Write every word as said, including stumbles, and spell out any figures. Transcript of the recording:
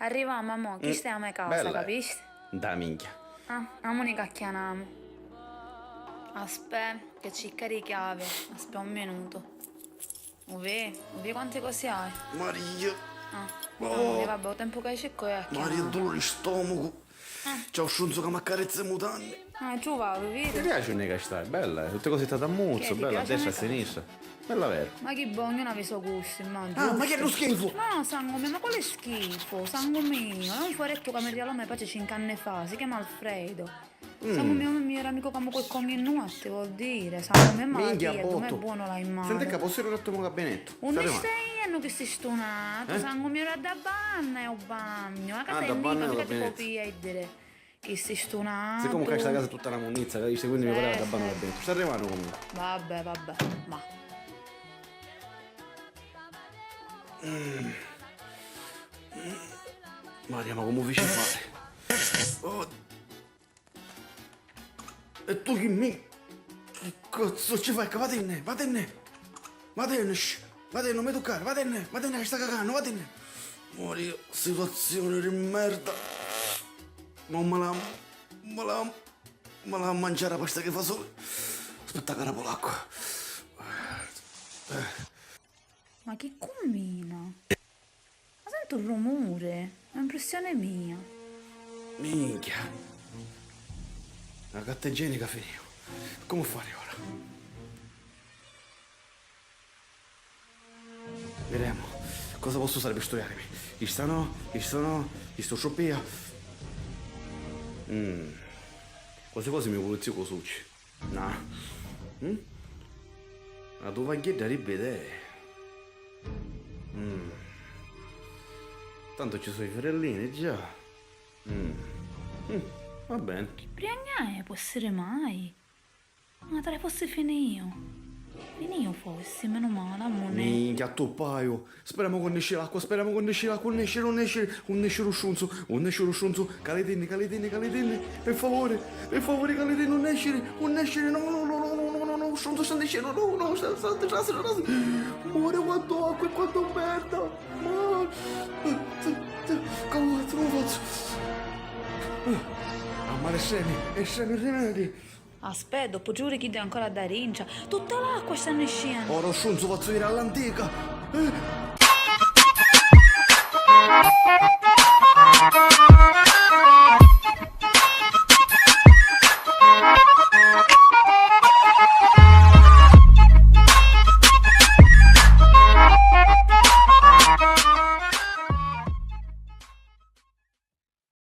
Arrivammu amò, chista è a me casa, capisti? Nta minchia. Ah, amuni c'acchianamu. Aspè, che circa di chiavi. Aspè un minutu. U vè, u vè quanti cosi hai? Maria! Ah, amuni, vabbè, u tempu ca hai circu è a chianari. Maria, duluri di stomacu! C'è u strunzu ca m'accarezza i mutanni. Ah, truvatu, vidi? Mi piaci unni ca stai, bella, eh. Tutti cosi sta tammuzzu, bella, a destra, a sinistra. Bella vera. Ma chi bonu, ognuno havi i so gusti, ma giustu. Ah, ma chi è lu schifu? No, sangu miu, ma quali schifu? Sangu miu, è un furettu ca mi rialò me patri cincu anni fa, si chiama Alfredo. Sangu miu, è u me migliori amicu ca mi cocca ogni notti, vuol dire, sangu miu è malattia, è bonu l'hai male. Senti ccà, pozzu iri un attimu ô gabinettu? Unni stai jennu chi si stunatu? Sangu miu, era da banna e u bagnu, a casa è nita, mica ti pò pigliari e diri. Chi si stunatu? Siccomu ca sta casa è tutta na munnizza, capisci? Quindi mi pareva da banna da dentro. Sta arrivannu comunque. Vabbè, vabbè, ma. Maria, ma comu fici a fari? Oh. E tu chi mi. Chi cazzu ci fai? Vatinni, vatinni. Vatinni, shh, vatinni, non mi tuccari, vatinni, vatinni che sta cacannu, vatinni. Maria, situazioni di merda. Non me la, me la, me la mangiare la pasta che fa solo. Aspetta che rapo l'acqua. Eh. Ma chi cummina? Ma sentu un rumuri, è impressione mia. Minchia. La carta igienica finiu. Comu fari ora? Videmu. Cosa pozzu usari pi stuiarimi? Chista no, chista no, chista u struppia. Mm. Quasi quasi mi pulizziu cu suci. Na. Mm? Na tuvagghiedda di bidè. Mm. Tantu ci su i firellini già. Mm. Mm. Va beni. Chi briagnae pò essiri mai? Ma tra fossi finiu. Finiu fossi, menu mali, amò ne. Minchia, attuppaiu. Speramu ca nesci l'acqua, speramu ca nesci l'acqua, nesci, non nesci, non nesci lu strunzu, non nesci lu strunzu, calitinni, calitinni, calitinni, pi favuri, pi favuri, calitinni, non nesciri, non nesciri, no, no, no, strunzu sta nescennu, no, no, sta, sta, sta, sta, sta, mori quantu acqua e quantu merda, ma, comu fazzu, comu fazzu? A mali estremi, estremi rimedi. Aspetta, doppu tri uri chiddu è ancora ddà dintra. Tutta l'acqua sta nescennu. Ora u strunzu fazzu iri all'antica. Eh.